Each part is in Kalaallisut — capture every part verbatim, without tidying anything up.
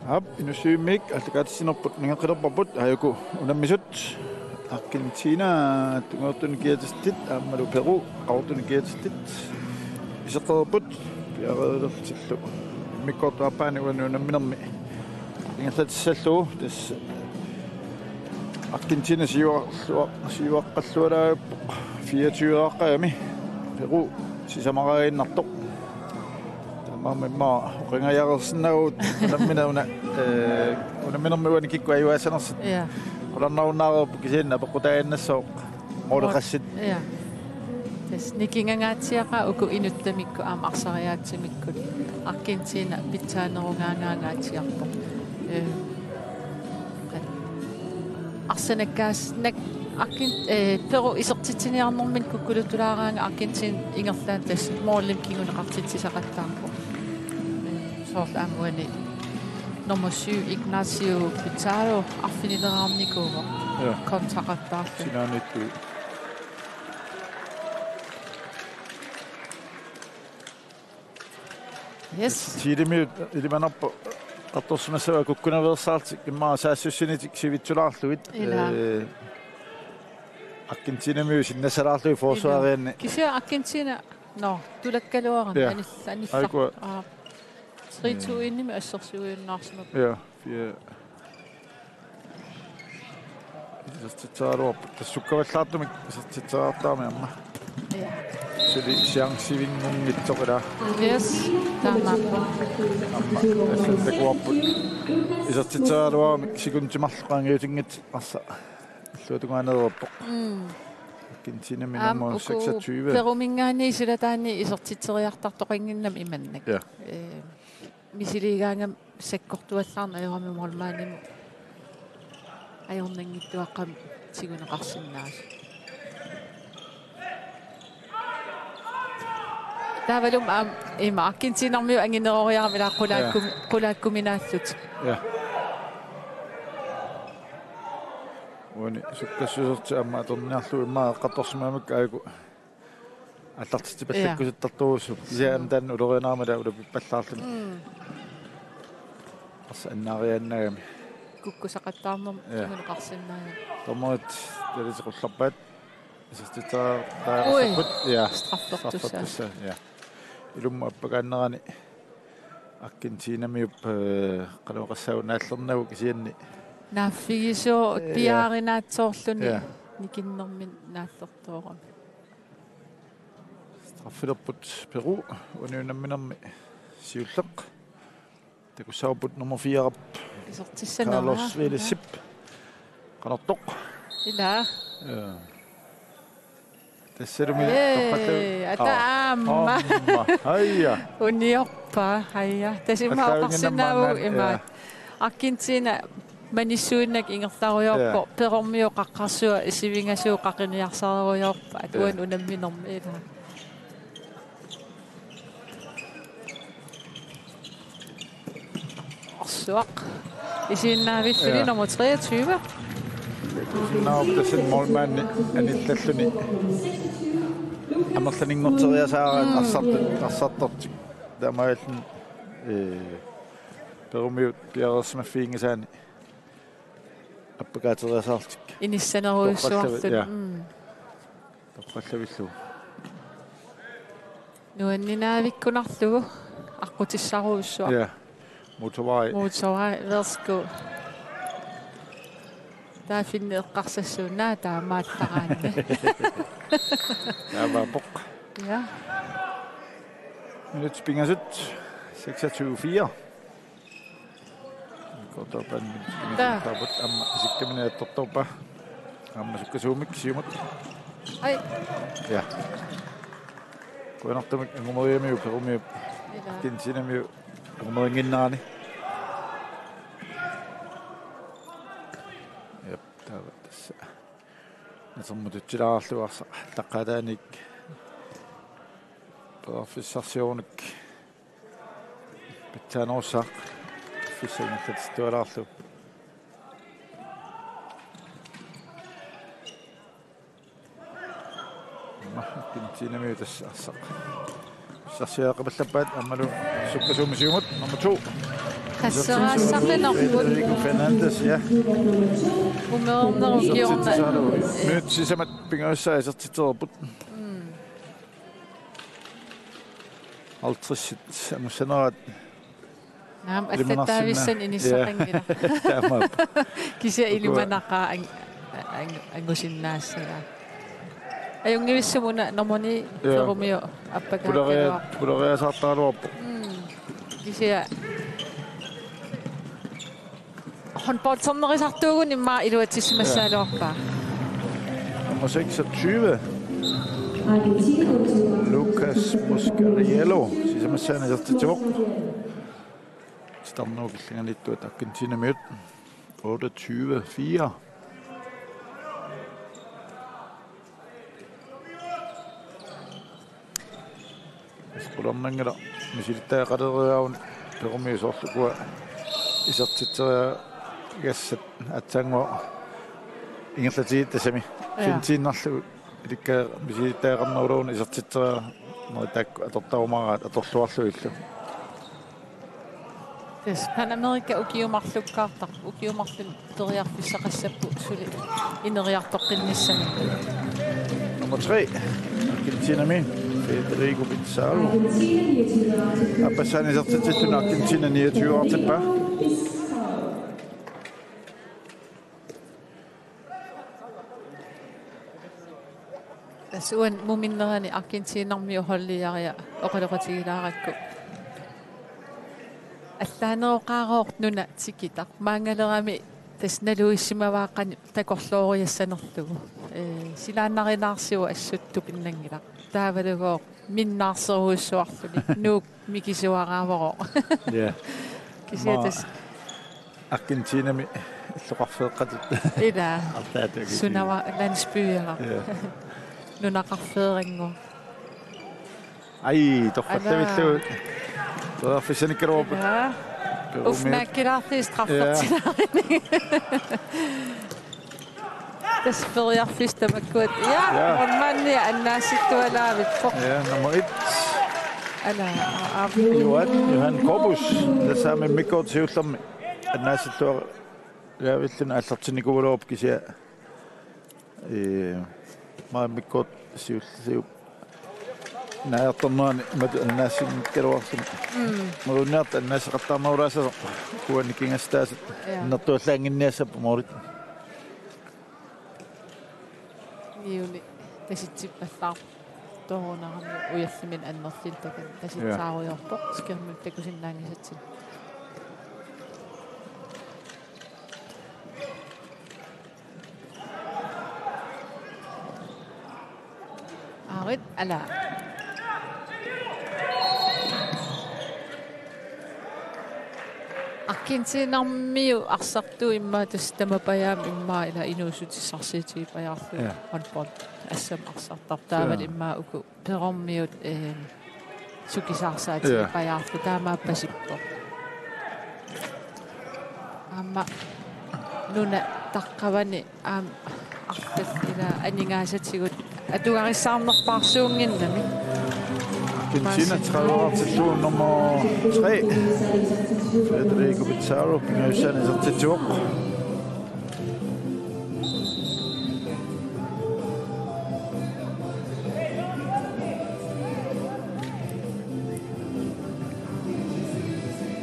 Aap, inussivimmiit aallakaatitsinerput nangeqqilerparput, aajuku unammisut. Argentina tungaanut kiatistit aammalu Peru qaqortunik kiatistit iseqqerput, piareerlutillu immikkoortup aappaani uani unamminermi ingerlatissallugu. Tassa Argentina siua-, siua-, siuaqqallualaarpoq fireogtyve-aaqqagami, Peru sisamaraaginnartoq. Taamaammat immaqa oqingajareersinnaavugut unamminermi una, ee, unamminermi uani kikkut ajugaassanersut. Ja. Qularnarunnaareerput, kisianni apeqqutaaginnassooq. Måleqassit. Ja. Tassa nikingangaatsiaqaat uku inuttamikkut aamma arsariaatsimikkut. Argentina pitsaanerugaangaangaatsiarpoq. Ee, arsanakkaas-, nak-, Argen-, ee, Peru isertitsiniarnermini kukkuluttuulaaraangat Argentina ingerlaannaq tassa målimik kinguneqartitsisaqattaarpoq. Ee, soorlu aamma uani nummer syv, Ignacio Pizarro, arfinileraarnikuuvoq. Ja. Kontraqattaarluni. Sinaaniittut. Yes. Chilemiut ilimanarpoq eqqartorsimassavaat kukkunaveersaarlutik immaqa saassussinitik sivitsulaarlugit. Ilaa. Ee, Argentinamiut sinnassalaarlugit forsvarianni. Kisianni Argentina, nå, tulakkaluarani. Ja. Anil-, anillar-, aajuku. Aa, tre to-innimi assersuujunnaarsimapput. Ja, fire. Isertitseraluarput. Tassa sukkavallaartumik isertitseraartaramik aamma. Ja. Suli chancivinngunngitsoq ilaa. Yes, taamaappoq. Aamma tassa takuarput. Isertitseraluaramik sekundit marluk qaangiutinngitsut arsaq illuatungaanneereerpoq. Mm. Argentinami aamma nummer uku seksogtyve. Peruminngaanniit silataanni isertitseriartartoqannginnami imannak. Ja. Ee, misiliigaangami sakkortuallaarneq ajorami målmandimut ajornanngitsuaqqamik tiguneqarsinnaasut. Taavalu aamma ima Argentinamiut anginerooriarami ilaa qulaakkumi-, ja, qulaakkuminaallutik. Ja. Uani sukkassusertik aamma atorniarlugu immaqa eqqartorsimagamikku aajuku aallartitsipallakkusuttartorujussuupput. Ja. Kisianni taanna ulorianarami taava ulapippallaarluni. Mm. Arsaq annaariaannagami. Kukkusaqattaarnermut, ja, kinguneqarsinnaagami. Dommerit talisequllarpaat. Isertitsaa-, ui, taarassapput. Ja. Straffertussaa. Straffertussaa, ja. Ilummut appakaannerani Argentinamiut, ee, qanoq oqassaagut naallernagu kisianni. Naaffigisooq, ja, piaarinaatsoorluni, ja, nikinnermini naallertoorami. Straffilerput Peru, uani unamminermi siulleq. Takussavarput nummer fire-p. Isertissanera. Carlos Velezip. Qanortoq. Ilaa. Ja. Tassalumi. Ee, torrallavi-, ata aa, aamma. Aamma. Aja. Uniorpaa, aja. Tassa immaqa oqarsinnaavugut, aallaavinnginnama maanna, imaat. Ja. Argentina manissuinnaq ingerlarujoorpoq. Ja. Perumiut qaqqarsuaq sivingasuat qaqiniarsarerujoorpaat. Ja. Uani unamminermi ilaa. Orsuaq. Isiinnaaviffili, ja, nummer treogtyve. Nå, tassa målmandi anillalluni. Amerlaninngorteriasaaraat, mm, arsartut, arsartartik. Taamaalilluni, ee, Perumiut piareersimaffiginngisaanni appakaateriasaarlutik. Inissanerujussuarlutik. Torrallavi-, ja. Mm. Torrallavillugu. Nuanninavikkunarlugu aqqutissarujussuaq. Ja. Motorvej. Motorvej, værsgo. Taava finni eqqarsassuunnaat taamaattaraanni. Taamaappoq. Ja. Minutsit pingasut, seksogtyve fire. Kortoppan. Taa. Taaput aamma isikkamini attortorpa. Aamma sukkasuumik siumut. Ai. Ja. Qujanartumik angumeriaramiuk Perumiut. Ilaa. Argentinamiut angumerinnginnerani. Jep, taava tassa. Natermututsilaarlugu arsaq taqqaataaniit. Periarfissarsiorunik. Pitsaanerussaaq. Pissangerlatittualaarlugu. Aamma Argentinamiut tassa arsaq. Pissarsiariaqapallappaat aammalu sukkasuumik siumut nummer to. Tasseraassaqinerput. Federico Fernandes, ja. Umeernerup kiorna. Minut sisamat pingajussaa isertitsereerput. Halvtredsit angussaneraat. Naam, allattaavissan inissaqanngilaq. Taamaappoq. Kisianni ilimanaqaaq ang-, ang-, angusinnaassagaa. Ajunngivissumik una nummer ni, Ferromio appakaakkaluarpoq. Puleriasaartaraluarpoq. Kisianni håndboldernerisartuugunik immaqa iluatsissimassagaluarpaa. Nummer seksogtyve, Lucas Muscariello, sisamassaanut isertitsivoq. Titarnerup killinganiittuat Argentinamiut. Otteogtyve fire. Isqulornanngilaq misilittagaqaleriaarunik, Ferromio soorlu ukua isertitseriagassat aatsaannguaq ingerlatigiittut tassami. Ja. Fintiinnarlugu ilikka misilittagaqarneruleruni isertitseriarnerit taakku atortarumaraat atorluarlugillu. Tassa Pan America ukiut marlukkaartarput, ukiut marluk periarfissaqassapput suli ineriartoqqinnissamik. Nummer tre, Argentinami, Federico Pizarro. Aappassaani isertitsilluni Argentina niogtyve-artippaa. Tassa uani muminnerani Argentinamiut holdiaria oqaloqatigilaarakku. Allaaneroqaarooq nuna tikitaq. Maanngalerami tassa nalugissimavaa qanoq takorlooriassanerlugu. Ee, silaannarinaarsivoq assut tupinnanngilaq. Taavalugooq minnaarserujussuarluni. Nuuk mikisuaraavoq. Ja. Kisianni tassa Argentinami illoqarfeeqqatut. Ila. Arlaatigut. Sunava landsbyer. Ja. Nunaqarfeerannguaq. Ai, torrallavillugu. Periarfissanikkaluarput. Ila. Ufnaakkilaarli straffertilaarimi. Tassa periarfissat tamakkua. Ja, ja. Målmandi annaasittualaavippoq. Ja, nummer et. Ala, a-, a-, Johan, Johan Kobus. Tassa immikkoortoq siullermik annaasilluaraavilluni aallartinnikuugaluarpoq kisianni. Ee, immikkoortoq siulliup naajartornerani imatut annaassinnikuugaluarluni. Mm. Marlunniarta annaasseqattaarnerulaassasoq. Ukua nikingassutaasut. Ja. Annertuallaannginniassapput målit. Niuni tasitsippallaartorunarami ujalliminut annerlillugu takanna tasitsaarujoorpoq skærmimi takusinnaanngisatsinnut. Aarit, ala. Argentinamiut arsartuut immaqa tassa tamapajaamik immaqa ila inuussutissarsiutigipajaarlugu. Ja. Håndbold. Assammik arsartarput. Taavalu immaqa uku perromiut, eh, sukisaarsaatigipajaarlugu. Ja. Taamaappasippoq. Aamma nuna taqqavani aamma arlallit ila aningaasatigut atugarissaarnerpaarsuunnginnami. Argentina tredive-artillugu nummer tre, Federico Pizarro, pingajussaanut isertitsivoq.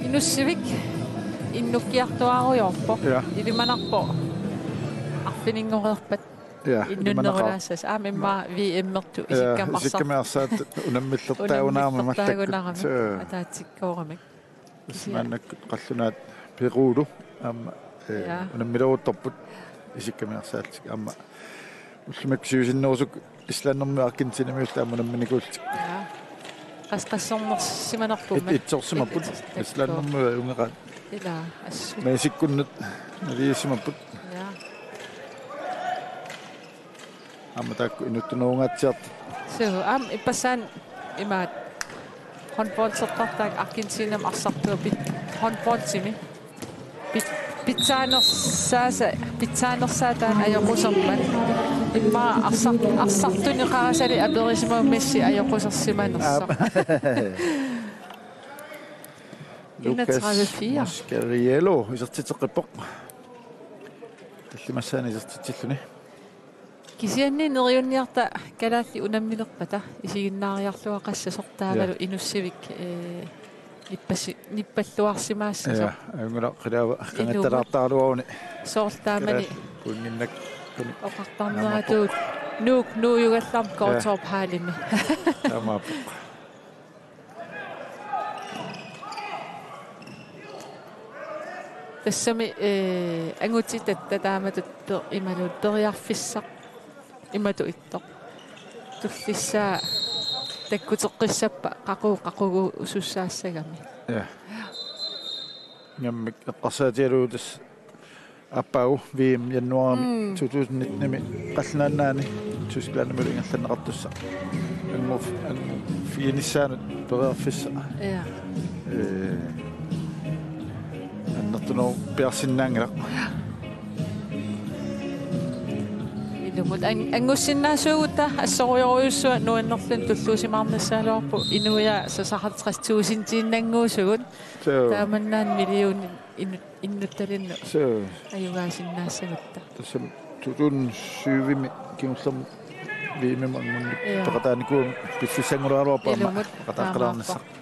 Inussivik innukkiartuaarujoorpoq. Ja. Ilimanarpoq arfininngoreerpat. Ja, innunnerulaassasoq. Aamma immaqa V M-ertut, ja, isikkamik arsart-, isikkamik arsaattut unammillertaagunarami, unammillertaagunarami mallakkut. Suu. Ataatsikkooramik. Kisianni maannakkut qallunaat Perulu aamma, eh, ja, unammileruttorput isikkamik arsaallutik. Aamma ullumikkut siusinnerusukkut Islandimiut Argentinamiut aamma unamminikuullutik. Ja. Qas-, qassornersimanerput. Et-, etsorsimapput. Et-, et-, Islandimiut ajunngilaq. Ila, assut. Meesikkunnut naligiissimapput. Ja. Aamma taakku inuttunerungaatsiartut. Suu, aamma ippassaanngilaq imaattoq. Håndboldertartaat Argentinami arsartuut pit-, håndboldimi. Pit-, pitsaanersaasa-, pitsaanersaataat ajoqusermat. Immaqa arsar-, arsartuneqarasali aperisimammat missi ajoqusersimanersoq. Aap. Lucas enogtredive fire. Mascariello isertitseqqippoq. Tallimassaanik isertitsilluni. Kisianni neriunniarta kalaallit unammilerpata isiginnaariarluaqassasoq taavalu, ja, Inussivik, ee, nippassi-, nippalluarsimaassasoq. Ja, ajunngilaq qilaava. Inummut qangattalaartaraluaruni. Soorlu taamani kalaallit puinnginnakkani oqartarneratuut. Nuuk nuujugallarmat, ja, Qaqortup hallimi. Taamaappoq. Tassami, ee, angutitatta taamatut pe-, imaluunniit periarfissaq imatut ittoq. Tullissaa takkuteqqissappat qaqugu qaqugusussaassagami. Ja. Ingammik eqqarsaatigalugu tassa aappaagu V M januaarimi, mm, to tusind nitten-imi Qallunaat Nunaanni Tysklandimilu ingerlanneqartussaq. Angu-, angufiginissaanut periarfissaq. Ja. Ee, annertunerpiarsinnaanngilaq. Ilumut an-, angussinnaasuugutta assorujorujussuaq nuannerluni tulluusimaarnissagaluarpoq, inuiaat seksoghalvtreds tusindiinnannguusugut. Suu. Taamannaana million inu-, innuttalinnut. Suu. Ajugaasinnaassaguttaaq. Tassami to tusind syv-imi kingullermi V M-imut anngunnik, ja, peqataanikuugami piffissanngulaaraluarpoq aamma, ilumut, peqataaqqalaarnissaq. Taamaappoq.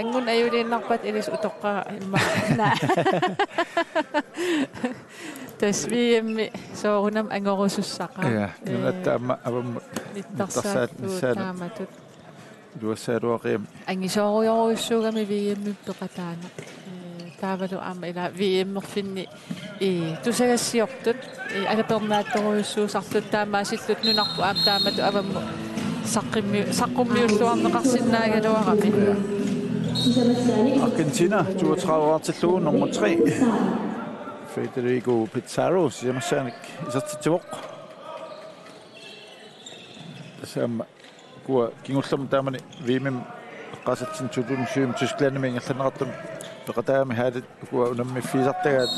Anngunneq ajuliinnarpat ilissi utoqqaara immaqa. Naa. Tassa V M-i soorunami angorusussaqaaq. Ja, ee, nunatta aamma avammut nittarsaat-, nittarsaattuut nissaanut. Taamatut. Iluassagaluaqiami. Angisoorujorujussuugami V M-imi peqataanera. Ee, taavalu aamma ila V M-erfinni, ee, tusagassiortut, ee, alapernaattorujussuusartut, taamaasilluta nunarput aamma taamatut avammut saqqummi-, saqqummiulluarneqarsinnaagaluarami. Argentina toogtredive-rtillugu nummer tre, Federico Pizarro, sisamassaanik isertitsivoq. Tassa aamma ukua kingullermi taamani V M-imi eqqaasatsinni to tusind syv Tysklandimi ingerlanneqartumi peqataagami hallit ukua unammiffigisartagaat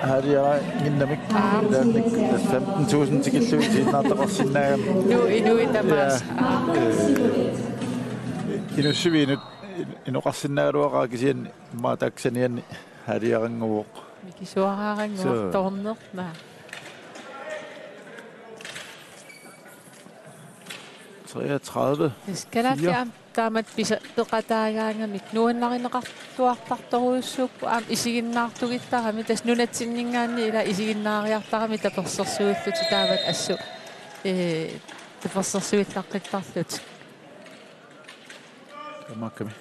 halliaraannginnamik, aap, ilaannik tassa femten tusind tikillugit isiginnaartaqarsinnaagami. Nuu, inuit tamaasa. Ja. Ee, Inussivik inut-, in-, inoqarsinnaagaluaqaaq kisianni immaqa taakku sanianni halliarannguuvoq. Mikisuaraarannguuvoq. Suu. Toornerna. Treogtredive. Tassa kalaallit fire. Aamma taamatut pisa-, peqataagaangamik nuannarineqartuartartorujussuupput aamma isiginnaartugittarami, tassa nunatsinninngaanniit ila isiginnaariartaramik tapersersuillutik taamatut assut, ee, tapersersuillaqqittarlutik. Tamaakkami.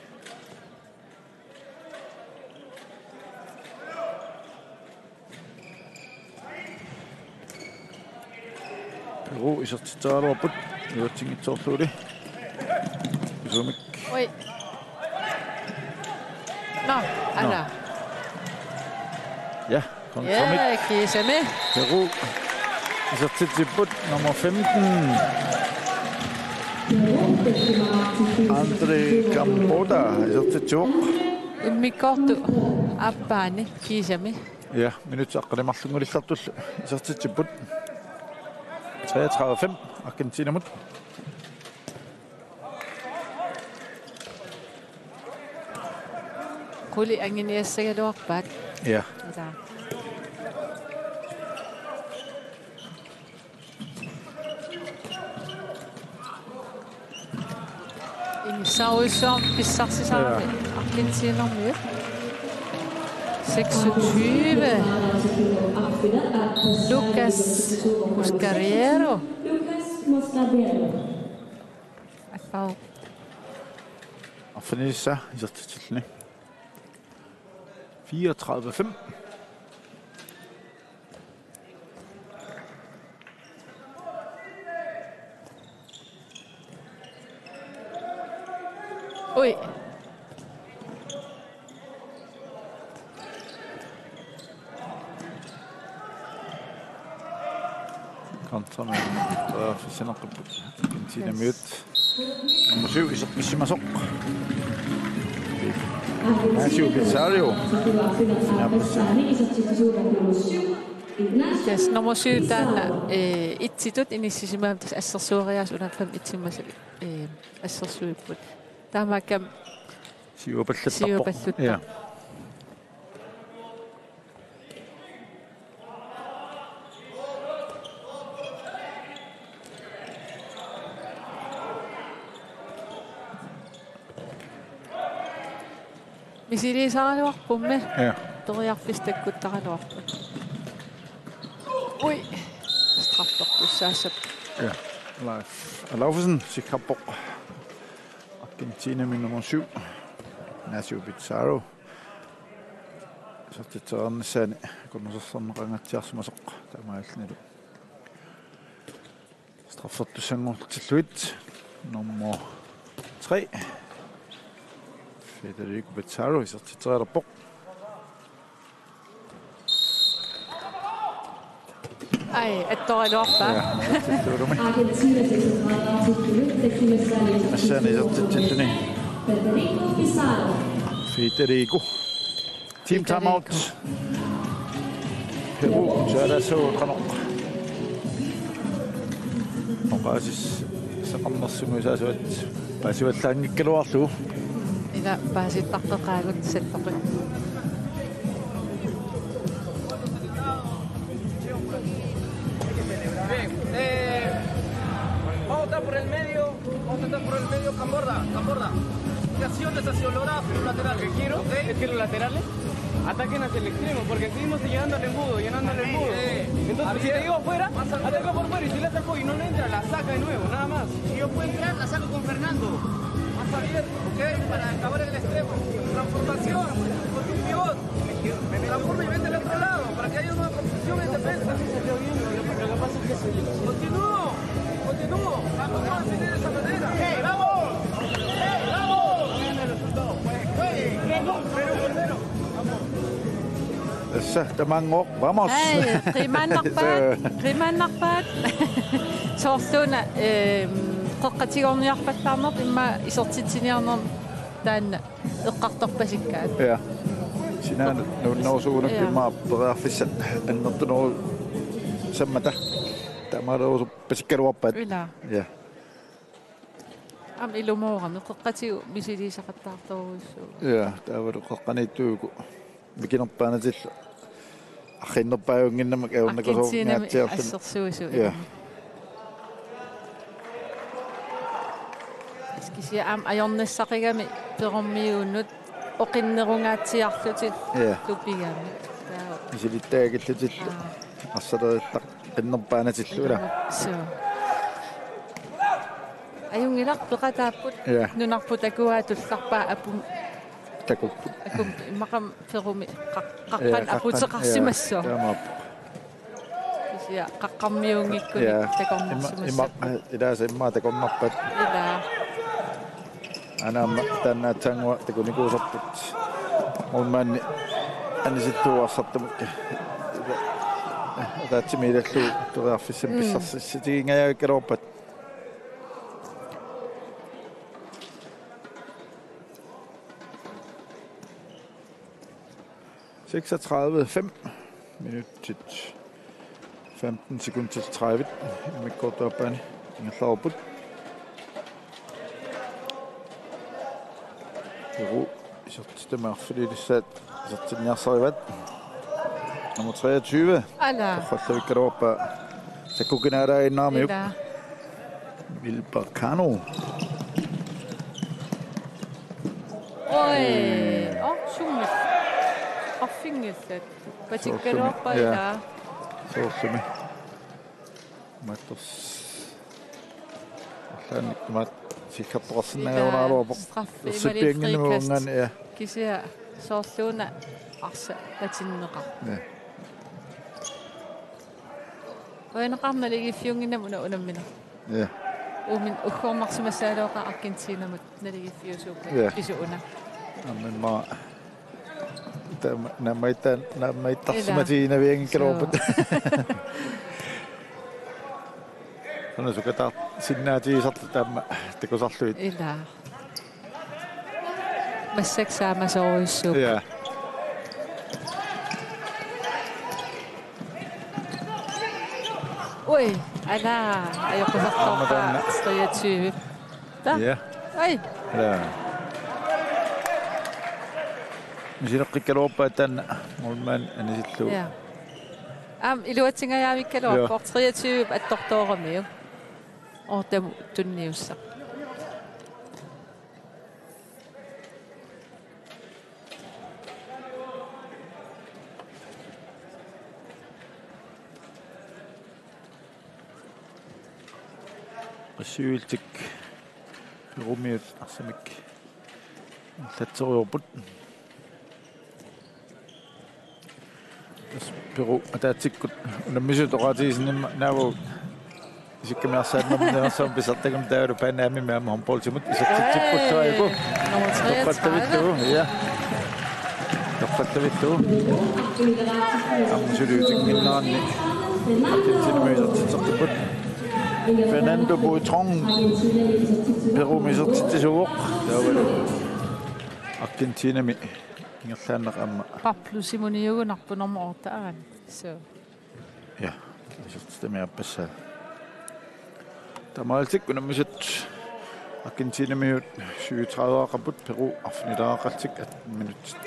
Peru isertitseraluarput iluatsinngitsoorlugulu. Isumik. Oi. Nå, ala. Nå. Ja, kontraamik. Ja, kiisami. Peru isertitsipput nummer femten. Andre Gamboa isertitsivoq. Immikkoortut aappaanni kiisami. Ja, minutsit aqqaneq-marlunngulillartullu isertitsipput. Treogtredive fem Argentinamut. Qulit anguniassagaluarpaat. Ja. Ila. Inissarujussuarmik pissarsisarami. Ja. Argentinermiut. Seksogtyve. Lucas Mascariello. Allau. Arfinilissaq isertitsilluni. Fireogtredive fem. Ui. Kontraamik, øh, for sender på Argentinamiut. Nummer syv, Isak Misimasok. Matthew Pizarro. Ja, Yes, nummer syv taanna, øh, itsitut inissisimagami, tassa assersueriaaseq una fem etsimasavit, øh, assersuipput. Taamaakkami Siuapallattarpoq. Siuapallattarpoq. Ja. Misiliisaraluarpummi. Ja. Periarfissaq takkuttaraluarpoq. Ui. Straffertussaassapput. Ja. Leif Olufsen sikkerpoq. Argentinami nummer syv. Ignacio Pizarro. Isertitseriarnissaani akunnersorneqangaatsiarsimasoq taamaalillunilu. Straffertussanngortillugit nummer tre. Federico Pizarro isertitseriarpoq. Ai, attoraluarpaa. Ja, attoraluarpaa. Argentina seksogtredive, Argentina. Massaani isertitsilluni. Federico Pizarro. Federico. Team timeout. Peru, så er der så, qanoq. Oqaasis saqarnersimuisaasuat paasivallaanngikkaluarlugu. Ila paasittarpeqaagut saltoqi. Bien, eh, vamos a estar por el medio, vamos a estar por el medio, Camborda, Camborda. Hacia dónde está, hacia los laterales. Lo que quiero es que los laterales ataquen hacia el extremo, porque seguimos llenando el embudo, llenando el embudo. Entonces, si te digo afuera, ataca por fuera, y si le hace el pollo y no le entra, la saca de nuevo, nada más. Si yo puedo entrar, la saco con Fernando. Más abierto, ¿ok? Para acabar en el extremo. Transformación, con un pivot. Transforma y vete al otro lado, para que haya una confusión en defensa. Continúo, continúo. Vamos a seguir de esa manera. ¡Vamos! ¡Vamos! Tassa tamaanngoq, vamos. Ai, qiimaannarpaat, qiimaannarpaat. Soorluuna, ehm, qeqqatigoorniarpallaarneq immaqa isertitsiniarneq taanna eqqartorpasikkaat. Ja. Sinaanut nuunnerusugunarpoq. Ja. Immaqa periarfissat annertunerusammata taamaalerusuppasikkaluarpaat. Ila. Ja. Aamma ilumoorami qeqqatigut misiliisaqattaartorujussuuvoq. Ja, taavalu qeqqaniittuuku mikinerpaanatillu arriinnerpaajunnginnamik ajornakusoorngaatsiarluni. Argentinami assersuisut. Ja. Kisianni aamma ajornissaqigami perormiuunut oqinnerungaatsiarlutik. Ja. Tupigamik. Taava. Misilittagakillutillu. Aa. Arsalerittaqqinnerpaanatillu ila. Suu. Ajunngilaq peqataapput. Ja. Nunarput takuaa tullarpaa aput. Takupput. Akup immaqa Perumi qa-, qaqqani, ja, qaqqani aputeqarsimassooq. Ja, taamaappoq. Kisianni qaqqarmiunngikkuni, ja, takornarsimassooq. Imma-, imma-, ilaasa immaqa takornarpat. Ila. Aamma taanna aatsaannguaq takunikuusarput. Målmandi anisittuuarsartumik. Ataatsimiillugu periarfissamik, mm, pissarsissutigingajavikkaluarpat. Seksogtredive fem. Minutsit femten sekundit til tredive. Immikkoortup aappaani ingerlareerput. Peru isertitami arfinilissaat isertinniarsarivaat. Nummer treogtyve. Ala. Torrallavikkaluarpaa sakkukinaalaannaramiuk. Ila. Vilberkano. Oj. Åh, summi. Arfinngillat. Patikkaluarpaa, ja, ila. Soorlumi. Matters. Allaannik maat sikkertoqarsinnaajunaaruarpoq. Ila, straffe, imaluunniit frikast. Ussippianginnuungan, ja. Kisianni soorluuna arsaq patinneqarpoq. Ja. Qujanaqaaq naligiiffiunnginnama una unammineq. Ja. Uumin uggornarsimassagaluaqaaq Argentinamut naligiiffiusuupput. Ja. Pisoq una. Aamma immaqa taama naammagitta-, naammagittaarsimatiginavianngikkaluarput. Ila. Suu. Una sukataarsinnaatigisartut taama takusarlugit. Ila. Massakkut saamasorujussuupput. Ja. Ui, ala, ajoqusartoorpaa. Aamma taanna. Treogtyve. Ta? Ja. Ui. Ja. Misileqqikkaluarpaa taanna målmand anisillugu. Ja. Aamma iluatsingajavikkaluarpoq. Ja. Treogtyve attortooramiuk. Ortam tunniussaq. Qassuiltik Perumiut arsamik ingerlatserivarput. Tassa Peru ataatsikkut unammisut oqaatigisinnaavagut isikkamik arsaannermi, arsaq pisartagami taavalu Pan Amimi aamma håndboldimut isertitsippullu aajuku. Nummer treogtredive. Toqqattavillugu, ja. Toqqattavillugu. Aamma suliutinnginneranni Argentinami isertitseqqipput. Fernando Buitrón Perumi isertitsisuuvoq. Taavalu Argentinami ingerlaannaq aamma. Pablo Simoniugunarpoq nummer otte aani. So. Ja, isertitami aappassaa. Taamaalillutik unammisut Argentinamiut syvogtredive-aqarput, Peru arfinilaaqaltik atten minutsit.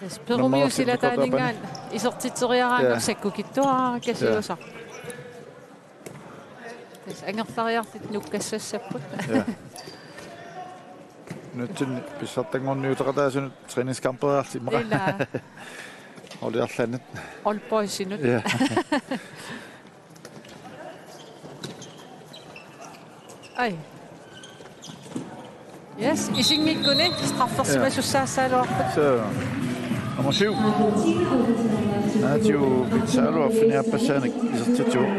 Yes, Perumiut nummer silataaninngaanniit isertitseriaraangat, ja, sakkukitsuaraangat Kasiusaq. Ja. Tassa angerlariarlutik nukkassassaapput. Ja. Nutsinni pissartanngorniuteqataasunut træningskamperiarlutik immaqa. Ilaa. Oliarlaannut. Old boysinut. Ja. Ai. Yes, isinngikkuni straffersimasussaassagaluarput. Ja. Så, nummer syv. Natiu Pizarro arfiniappassaannik isertitsivoq.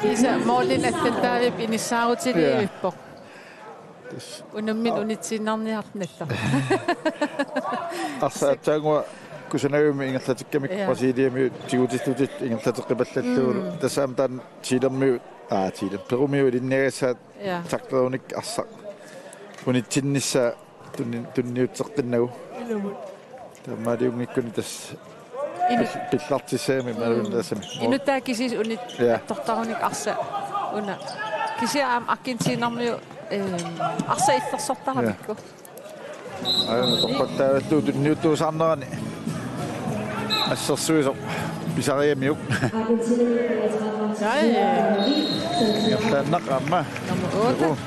Kiisa målinik allattaavippoq inissaarutiliivippoq. Ja. Tassa. Unammineq unitsiinnarniarnallu. Arsaq aatsaannguaq kusanagami ingerlatikkamik, ja, Brasiliamiut tigutillutik ingerlateqqipallallugu. Mm. Tassa aamma taanna Chilermiut, aa, Chile, Perumiut ilinniagassaat, ja, taklerunik arsaq unitsinnissaa tunni-, tunniutseqqinnagu. Ilumut. Taamaaliunngikkuni tassa inu-, pil-, pillartissagamik, mm, imaluunniit tassami. Inuttaaq kisiisa unit-, ja, attortarunik arsaq una. Kisianni aamma Argentinamiut, ehm, arsaq illersortaramikku. Ja. Aajuna toqqattaavillugu tunniuttuusaarnerani assersuisoq pisariamiuk. Ai. Ingerlaannaq aamma. Nummer otte. Joku.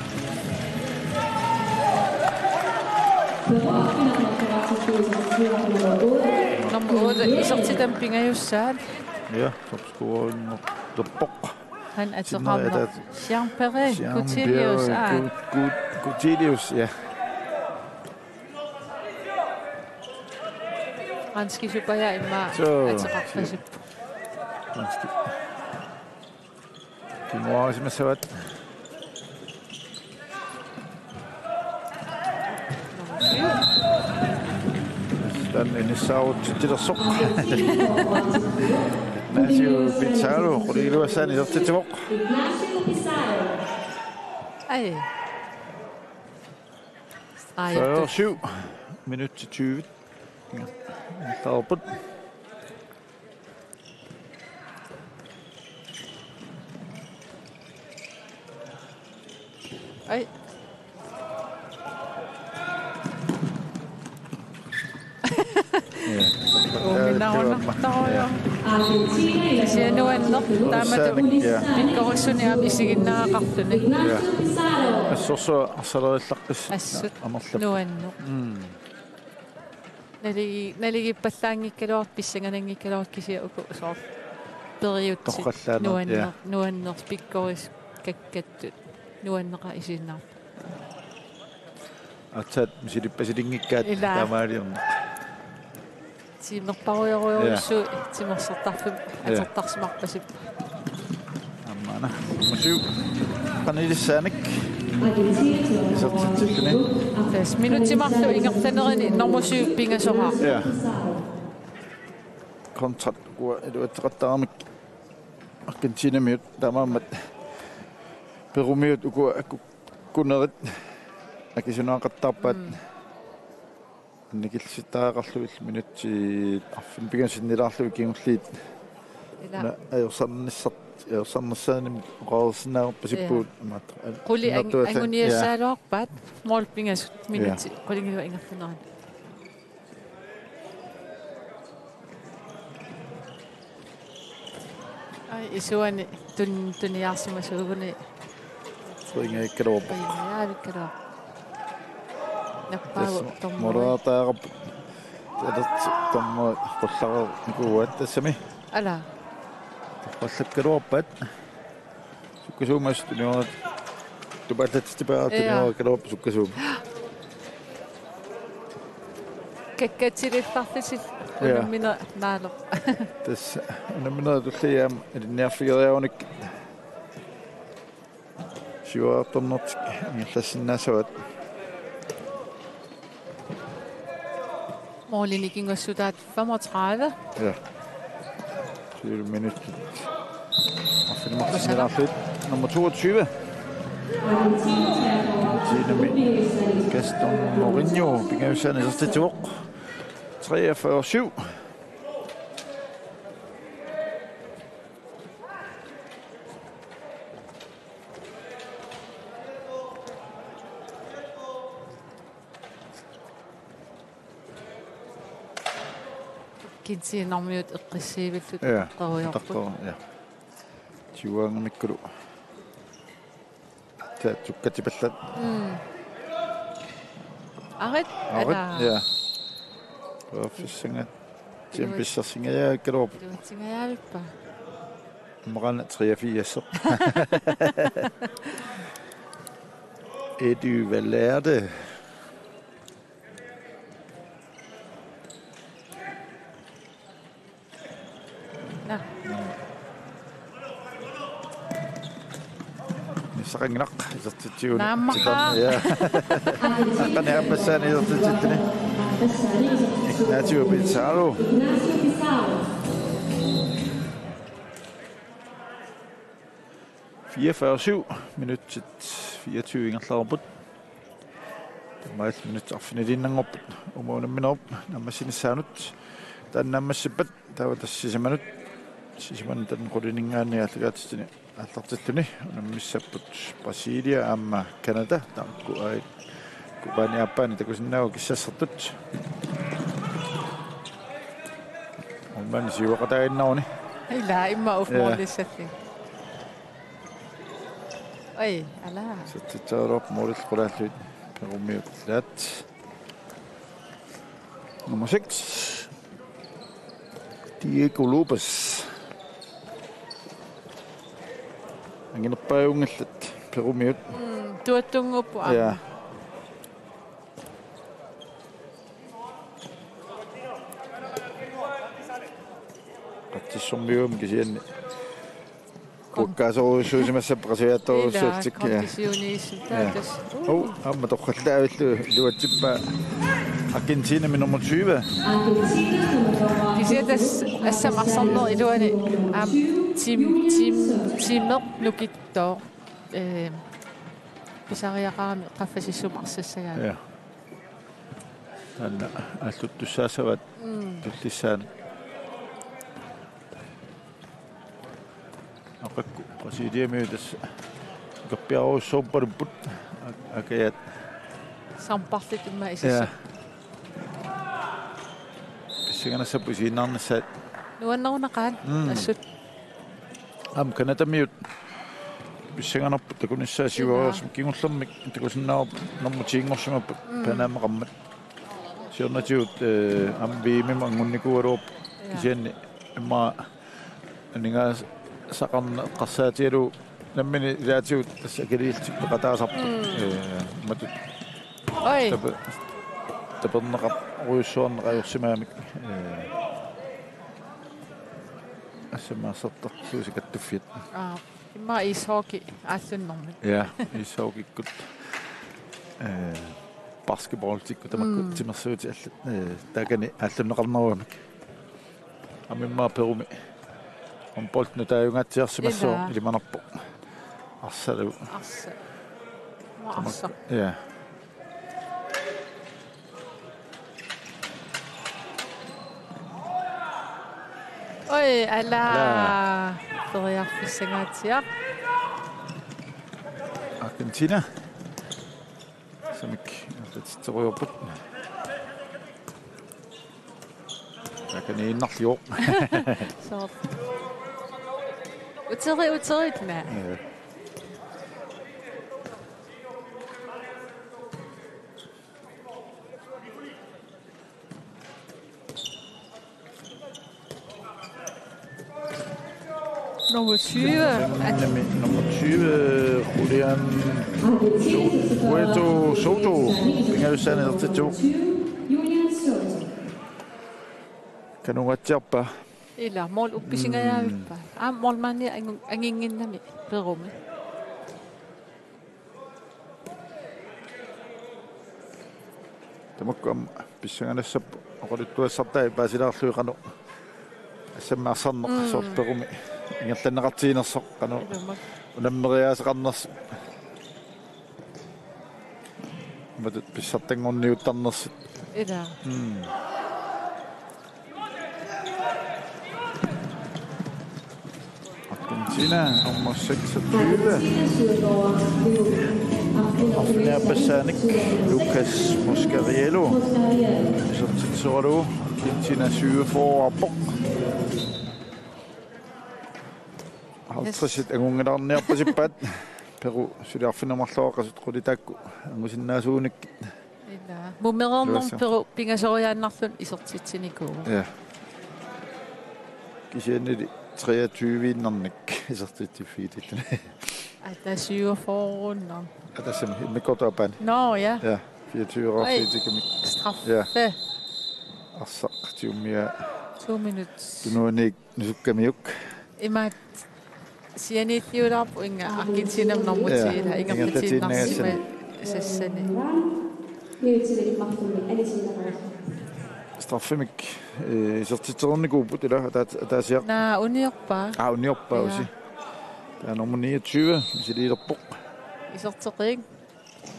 Nummer otte, isertitami pingajussaat. Ja, topscorerinngoq tuppoq. Han ateqarneq. Sinneri ataat. Jean-Pierre Jean-Pierre Gutelius, aa. Gu-, Gu-, Gutelius, ja. Franski supaja immaqa. Så, ateqarpasippoq. Franski. Kinguarisimassavaat. Taanna inissaarutsitsilersoq. Natiu Pizarro, qulingiluassaanik isertitsivoq. Ai. Ai, fyrre syv. Minutsit tyve. Taarput. Ai. Ja. Uuminaarunartarujoq. Kisianni nuanneq taamatut, ja, pikkorissunik aamma isiginnaaraqartunik. Ja. Assorsuaq arsalerillaqqissaaq. Assut amerlap. Nuanneq. Mm. Naligi-, naligiippallaanngikkaluartut, pissangananngikkaluartut kisianni uku soorlu periutsit. Toqqallaannaq, nuanner-, ja, nuannersoq pikkorisut kakkattut. Nuanneqaaq isiginnaartut. Aatsaat misilippasilinngikkaat. Ilaa. Taamaaliorneq. Tiimerparujorujussuit, ja, timersortarfimmi, ja, atortarsimarpasippoq. Aammaana. Nummer syv. Qanilissaanik. Isertitsilluni. Tassa minutsit marluk ingerlanerini nummer syv pingasoraaq. Ja. Kontrat ukua iluatseqattaarmata Argentinamiut taamaammat Perumiut ukua akukkunerit akisunaaqattaarpaat. Mm. Annikillittariaqarlugit minutsit arfineq-pingasut sinnilaarlugit kingulliit. Ila. Una ajorsarnissart-, ajorsarnissaannik oqareersinnaavarput, ja, sippugut imaattoq. Quli ang-, annertuallaat, anguniassagaluarpaat, ja, målip pingasut, ja, minutsit qulingiluat ingerlanerini. Ai, isuani tun-, tuniarsimasuuguni. Pointigaluarpoq. Pointigaluarpoq. Nappaagu. Tassa dommeri. Moderaataarap. Talat dommeri qullareernikuuaat tassami. Ala. Qullakkaluarpaat. Sukkasuumik tuniora tupaallatsitipaa. Ja. Tuniora kaluarpoq sukkasuumik. Kakkatilillarlusi. Ja. Unammineq naaloq. Tassa unammineq tulliani aamma ilinniarfigeriarunikkit. Siuariartornertik ingerlassinnaassavaat. Målini kingussutaat femogtredive. Ja. Syv minutter. Arfineq-marlunnik nummer toogtyve. Argentinami Gaston Mourinho pingajussaanut isertitsivoq. Treogfyrre syv. Argentinermiut eqqissiivillutik. Ja, utoqqerujoorput. Utoqqeru-, ja. Tyveangamikkulu. Taava sukkatipallaat. Mm. Arit, arit, ala. Ja. Periarfissangatsiamik pissarsingajaakkaluarpoq. Iluatsingajaavippa. Aamma qanoq treogfirs. Edu Valerde. Naa. Nissaqanngilaq isertitsivoq. Naammaqa. Ja. Qanoq aappassaani isertitsilluni. Ignacio Pizarro. Fireogfyrre syv, minutsit fireogtyve ingerlareerput. Taamaalillutik minutsit arfiniliinnanngorput. Uuma unamminerup naammassinissaanut. Taanna naammassippat taava tassa sisamanut. Sisamanut taanna qulininngaanniit aallakaatitani aallartilluni unammissapput Brasilia aamma Canada. Taakku ai kupaani aappaani takusinnaapput kissassartut. Uumani siuaqataaginnaruni. Ila immaqa uffa. Ja. Målissalluni. Oj, ala. Isertitseriarlugu målit qulaallugit Perumiut ilaat. Nummer seks. Diego Lopez. Anginerpaajunnginnatta Perumiut. Mm, tuattunnguupput aamma. Ja. Qatsissormiuum kisianni. Kuakkaasorujussuusimassappat qasujaattorujussuussutik. Ila, ja. Konditioniissutaa. Ja. Tassa. Uu, aamma torrallaavillugu iluatsippaa Argentinami nummer tyve. Kisianni tassa assammik arsarnerup iluani aamma tim-, tim-, timeq nukittooq. Ee, pisariaqarami qaffasissumik arsassagaat. Ja. Taanna aallutussaassavat. Mm. Tullissaanut. Aqagu Brasiliamiut tassa uterpiarujussuuppaluppoq. Ak-, akajaat. Samparlit immaqa isissat. Ja. Pissanganassapput isiginnaarnissaat. Nuannerunaqaaq. Mm. Assut. Aamma Canadamiut pissanganarput takunissaat. Ila. Siuariarsimavoq kingullermik takusinnaavarput nummer ti-nngorsimapput. Mm. Panamaqarmat. Siornatigut, eh, aamma V M-imut angunnikuugaluarput. Ja. Kisianni immaqa aningaasaqarneq eqqarsaatigalugu nammineq ilaatigut tassa akiliillutik peqataasarput. Mm. Eh, matut. Oj. Tape-, taperneqarujussuarneq ajorsimagamik. Eh, assammik arsartarlutik kattuffiat. Aa, immaqa ishockey aallunnermik. Ja, ishockeykkut. Eh, basketballikkut tamakku. Mm. Timersuutit allat. Eh, taakani aallunneqarnerugamik. Aamma immaqa Perumi. Håndbold nutaajungaatsiarsimassaaq. Ila. Ilimanarpoq. Arsalu. Arsa. Tamakku. Arsa. Ja. Oj, ala. Ala. Periarfissangaatsiaq. Argentina. Samik, ingerlatitserujoorput. Taakaniinnarlugu. Soorlu. Uteri, uterit naa. Ja. Nummer tyve. Nemlig nummer tyve, Julian Cueto Soto. Pingajussaaneq isertitsivoq. Kanugatsiarpa. Ila, mål uppisigajaavippa. Mm. Aa, målmandi angu-, anginnginnami perumi. Tamakku aamma pissanganassapput oqaluttuassartai paasilaarlugit qanoq assammik arsarneq. Mm. Soorlu perumi ingerlanneqartiginersoq qanoq. Ilumut. Unammeriaaseqarnersoq. Matut pissartanngorniuttarnersut. Ila. Mm. Argentina nummer seksogtyve. Arfineq-aappassaannik Lucas Moscariello. Isertitsisoralugu Argentina syvogfyrre-arpoq. Halvtredsit angunngilaarniarpasippaat. Peru suli arfineq-marluk qasut qulit taakku angusinnaasuunikkit. Ila. Mumereernermi Peru pingasoriaannarluni isertitsinikuuvoq. Ja. Kisiannili treogtyve-innarnik isertitsiffigitillugu. Ata syvogfyrre-unner. Ata tassami immikkoortup aappaani. Nå, ja. Ja, fireogtyve-rarfigitikkamik. Oj, straffe. Ja. Arsaq tiumia. To minut. Tunuaniit nusukkamiuk. Imaat sianiittiulaarpoq inga Argentinami nummer ti-, ja, ila, ingerlatiinnarsimagassani. Ingerlatiinnarsimagassani. Sassani. Straffemik, eh, isertitsereernikuupput ila ataat-, ataasiaq. Naa, uniorpaa. Aa, uniorpaa. Ja. Usi. Taava nummer niogtyve, misiliilerpoq. Iserteqigik.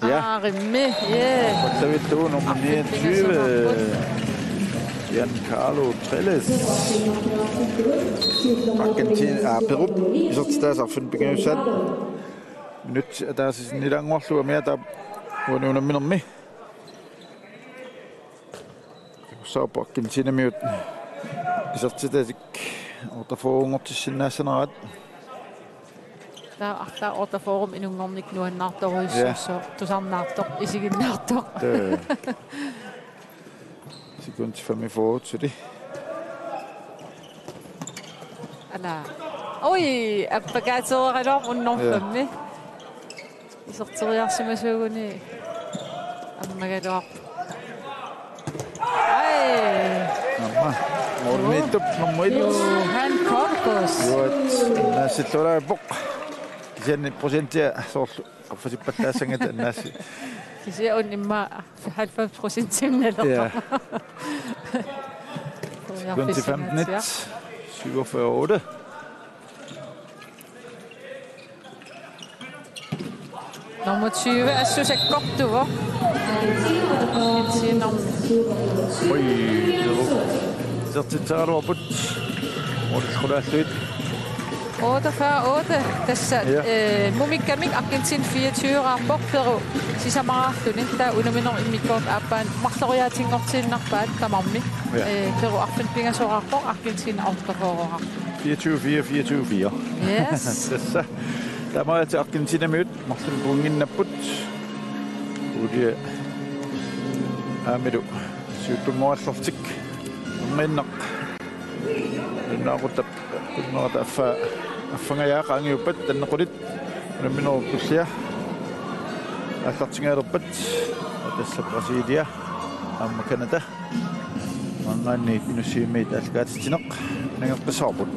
Ja. Aa, rimmi, yeah. Pattavillugu nummer niogtyve, Giancarlo Trelles. Argentina, aa, Perup isertitaasa arfineq-pingajussaat. Minutsit ataaseq sinnilaannguarlugu amiata uani unamminermi. Takussavarput Argentinamiut isertitatik otteogfyrre-nngortissinnaassaneraat. Taava arlaat otteogfyrre-mi inunngornikkut nuannaartorujussuusoq. Ja. Tusarnaartoq, isiginnaartoq. Tø. Sekund femogfyrre, så det. Ala. Oj, appakaateeraraluarpoq unnorfammi. Ja. Iserteriarsimasuuguni ammagaluarpoq. Aj. Aamma. Målimiittup nummer et. Johan Korkos. Juat naassilluarpoq. Kisianni procentia soorlu qaffasippallaassanngitsoq annaassi. Kisianni una immaqa halvfems procent simnalerpoq. Ja. Sekund til femten et. Syvogfyrre otte. Nummer tyve, Assu Sakkortuvoq. Argentinami. Oj, isertitseraluarput. Målillu qulaallugit. Otteogfyrre otte, tassa, ja, eh, mumikkamik Argentina fireogtyve-raarpoq, Peru sisamaraarluni, taava unamminermi immikkoortup aappaani marloriaatinngortiinnarpaat tamarmik. Ja. Eh, Peru arfineq-pingasoraarpoq, Argentina otteogfyrre-raarpoq. Fireogtyve fire, fireogtyve fire. Yes. Tassa. Taamaallaat Argentinamiut marlunnik pointinnapput. Uulia aammilu siuttunngorallartik. Unginnaq. Nunaaquttap, nunaaquttap affa-, affangajaa qaangiuppat tannequlit. Unamminerup tullia. Aallartingajalerpat. Tassa Brasilia. Aamma Canada. Maanngaanniit Inussivimmiit aallakaatitsineq nangeqqissavarput.